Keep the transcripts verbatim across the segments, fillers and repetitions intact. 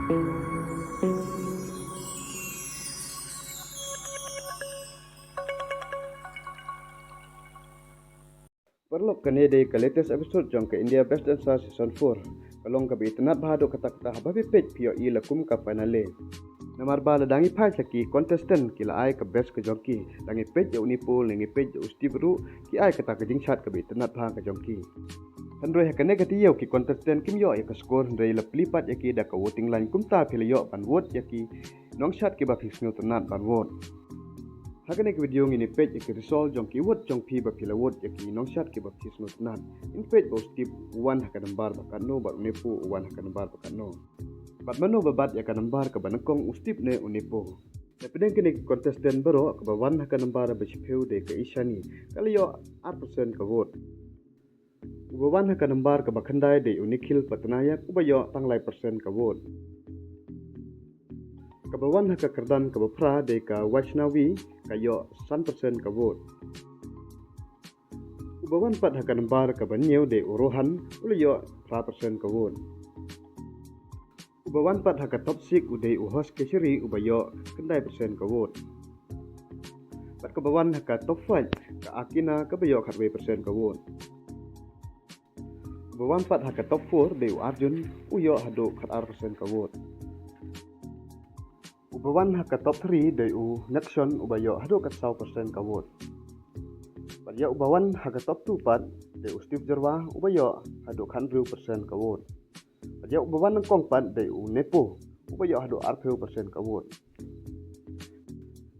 Paralok, kane dei ka latest episode jong ka India Best Dancer Season four. Ka long kaba itynnad bha haduh katta katta, haba phi peit phi ïohi la kum ka finale. Namar ba lada ngi phai sha ki contestant, ki la ai ka best ka jong ki. Lada ngi peit ïa u Nepo, lada ngi peit ïa u Steve ruh, ki ai kata ka jingshad kaba itynnad bha ka jong ki. Hynrei ha kane ka taïew ki contestant kim ïoh ïa ka score, hynrei la plie pat ïa ki da ka voting line, kumta phi la ïoh ban vote ïa ki nongshad kiba phi sngewtynnad ban vote. Ha kane ka video ngin ïa peit ïa ki result jong ki vote jong phi ba phi la vote ïa ki nongshad kiba phi sngewtynnad. Ngin peit ba u Steve u wan ha ka nambar ba katno bad u Nepo u wan ha ka nambar ba katno. Bad mano ba bat ïa ka nambar kaba nyngkong, u Steve ne u Nepo. Hapdeng kine ki contestant baroh, kaba wan ha ka nambar ba shiphew dei ka Ishani, ka la ïoh ar percent ka vote. Uba wan ha ka nambar kaba khyndai dei u Nikhil Patnaik, uba ïoh tang lai percent ka vote. Kaba wan ha ka kyrdan kaba phra dei ka Vaishnavi, ka ïoh san percent ka vote. Uba wan pat ha ka nambar kaba hynñiew dei u Rohan, u la ïoh phra percent ka vote. Uba wan pat ha ka top six u dei u Hosh Keshari, uba ïoh khyndai percent ka vote. Bad kaba wan ha ka top five, ka Akina, kaba ïoh khatwei percent ka vote. Uba wan pat ha ka top four dei u Arjun, u ïoh haduh khatar percent ka vote. Uba wan ha ka top three dei u Nakshon, uba ïoh haduh khatsaw percent ka vote. Bad ïa uba wan ha ka top two pat dei u Steve Jyrwa, uba ïoh haduh khathynriew percent ka vote. Bad ïa uba wan nyngkong pat dei u Nepo, uba ïoh haduh arphew percent ka vote.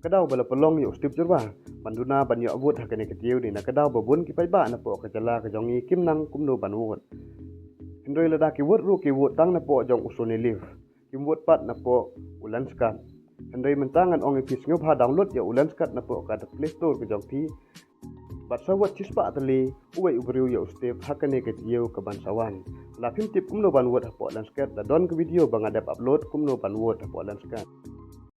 Ka daw ba la pynlong ïa u Steve Jyrwa ban duna ban ïoh vote ha kane ka taïew dei na ka daw ba bun ki paidbah napoh ka jylla ka jong ngi kim nang kumno ban vote. Hynrei lada ki vote ruh ki vote tang napoh jong u Sony Live, kim vote pat napoh u Lenskart. Hynrei mynta ngan ong ïa phi, sngewbha download ïa u Lenskart napoh ka Play Store ka jong phi. Bad sa vote shispah tylli uwei u briew ïa u Steve ha kane ka taïew kaban sa wan. Lada phim tip kumno ban vote hapoh Lenskart, la don ka video ba nga dep upload kumno ban vote hapoh Lenskart.